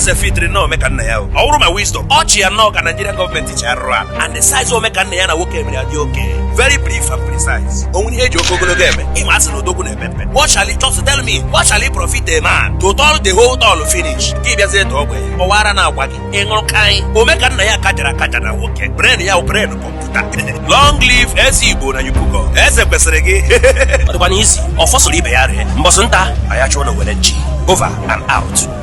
Eze fitiri na ome ka nna ya o. Ọ bụrụ ma wisdom ọchị ya nnọọ ka Nigerian gọọmenti chi arụrụ ala and the size ome ka nna ya na nwoke mere ya dị oke, very brief and precise. O nwere ihe eji oke ogologo eme. Ịma asị na odogwu na-epe mpe. What shall it just tell me, what shall it profit a man to tall the whole tall finish, ka ị bịazie tọọ ogbenye ọwara na-agwa gị ịṅụrụ ka anyị ome ka nna ya kajara akaja na nwoke brain ya brain kọmputa. Long live eze Igbo na Yupuko. Eze kwesịrị gị. Ọ dịkwa n'isi ọ fọsụrụ ibe ya ree mbọsụ nta anyị achụọ na were nchi. Over and out.